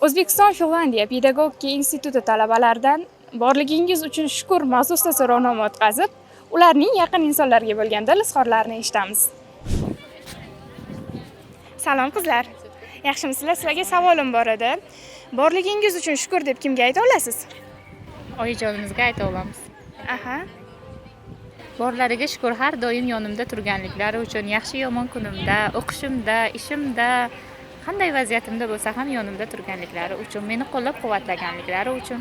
O'zbekiston Finlandiya pedagogika instituti talabalaridan borligingiz uchun shukur mavzusida so'rovnoma o'tkazib, ularning yaqin insonlarga bo'lgan dil izhorlarini eshitamiz. Salom qizlar. Yaxshimisizlar? Sizlarga savolim bor edi. Borligingiz uchun shukur deb kimga ayta olasiz? Oyijonimizga ayta olamiz. Aha. Borlariga shukur, har doim yonimda turganliklari uchun, yaxshi yomon kunimda, o'qishimda, ishimda, qanday vaziyatimda bo'lsa ham yonimda turganliklari uchun, meni qo'llab quvvatlaganliklari uchun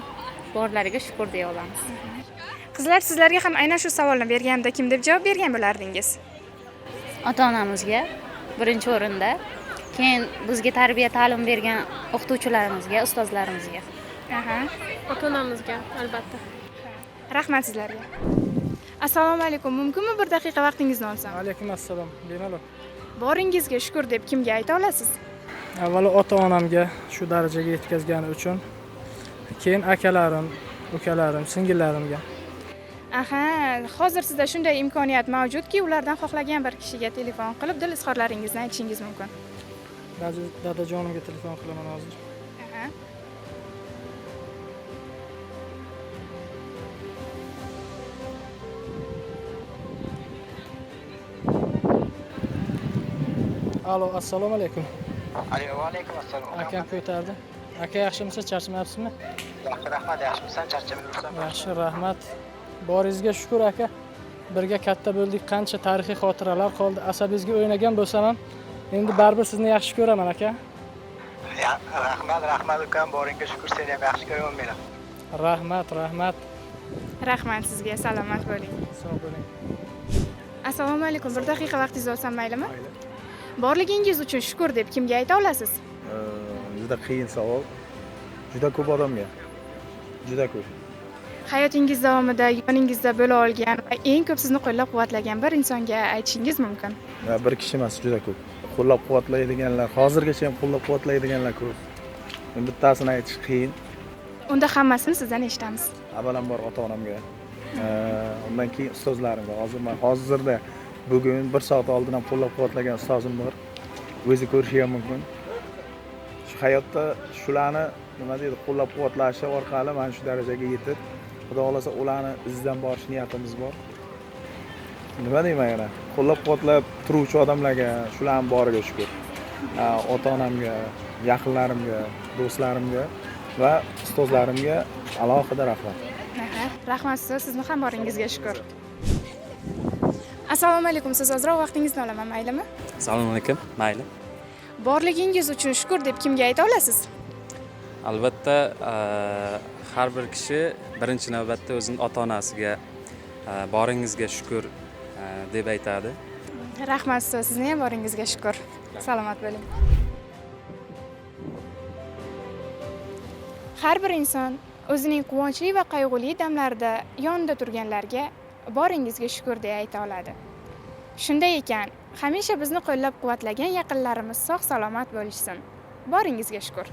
borlariga shukur deya olamiz. Qizlar, sizlarga ham aynan shu savolni berganimda kim deb javob bergan bo'lardingiz? Ota onamizga birinchi o'rinda, keyin bizga tarbiya ta'lim bergan o'qituvchilarimizga, ustozlarimizga. Aha. Ota onamizga albatta. Rahmat sizlarga. Assalomu alaykum. Mumkinmi bir daqiqa vaqtingizni olsam? Alaykum assalom, bemalol. Boringizga shukur deb kimga ayta olasiz? Avvalo ota onamga shu darajaga yetkazgani uchun, keyin akalarim, ukalarim, singillarimga. Aha, hozir sizda shunday imkoniyat mavjudki, ulardan xohlagan bir kishiga telefon qilib dil izhorlaringizni aytishingiz mumkin. Dadajonimga telefon qilaman hozir. Aha. Alo, assalomu alaykum. Alo, va alaykum assalom. Akam ko'tardi. Aka, yaxshimisiz, charchamayapsizmi? Yaxshi, rahmat, yaxshimisan, charchamay yursan. Yaxshi, rahmat. Boringizga shukur aka. Birga katta bo'ldik, qancha tarixiy xotiralar qoldi. Asabingizga o'ynagan bo'lsam ham, endi baribir sizni yaxshi ko'raman aka. Ya, rahmat, rahmat ukam, boringga shukur, seni ham yaxshi ko'raman men. Rahmat, rahmat. Rahmat sizga, salomat bo'ling. Sog' bo'ling. Assalomu alaykum. Bir daqiqa vaqtingizni olsam maylimi? Borligingiz uchun shukur deb kimga ayta olasiz? Juda qiyin savol. Juda ko'p odamga. Juda ko'p. Hayotingiz davomida yoningizda bo'la olgan va eng ko'p sizni qo'llab-quvvatlagan bir insonga aytishingiz mumkin. Va bir kishi emas, juda ko'p. Qo'llab-quvvatlaydiganlar, hozirgacha ham qo'llab-quvvatlaydiganlar ko'p. Endi bittasini aytish qiyin. Unda hammasini sizdan eshitamiz. Avvalambor ota-onamga, undan keyin ustozlarimga. Hozir men hozirda bugun bir soat oldin ham qo'llab-quvvatlagan ustozim bor. O'zi ko'rishi ham mumkin. Shu hayotda shularni nima deydi, qo'llab-quvvatlashi orqali mana shu darajaga yetib, Xudo xohlasa ularni izidan borish niyatimiz bor. Nima deyman yana? Qo'llab-quvvatlab turuvchi odamlarga, shularning boriga shukur. Ota-onamga, yaqinlarimga, do'stlarimga va ustozlarimga alohida rahmat. Aha, rahmat sizga, sizni ham boringizga shukur. Assalomu alaykum, siz ozroq vaqtingizni olaman, maylimi? Assalomu alaykum, mayli. Borligingiz uchun shukur deb kimga ayta olasiz? Albatta, har bir kishi birinchi navbatda o'zining ota-onasiga, boringizga shukur, deb aytadi. Rahmat sizga, sizni ham boringizga shukur. Salomat bo'ling. Har bir inson o'zining quvonchli va qayg'uli damlarida yonida turganlarga boringizga shukur deya ayta oladi. Shunday ekan, hamisha bizni qo'llab-quvvatlagan yaqinlarimiz sog' salomat bo'lishsin. Boringizga shukur.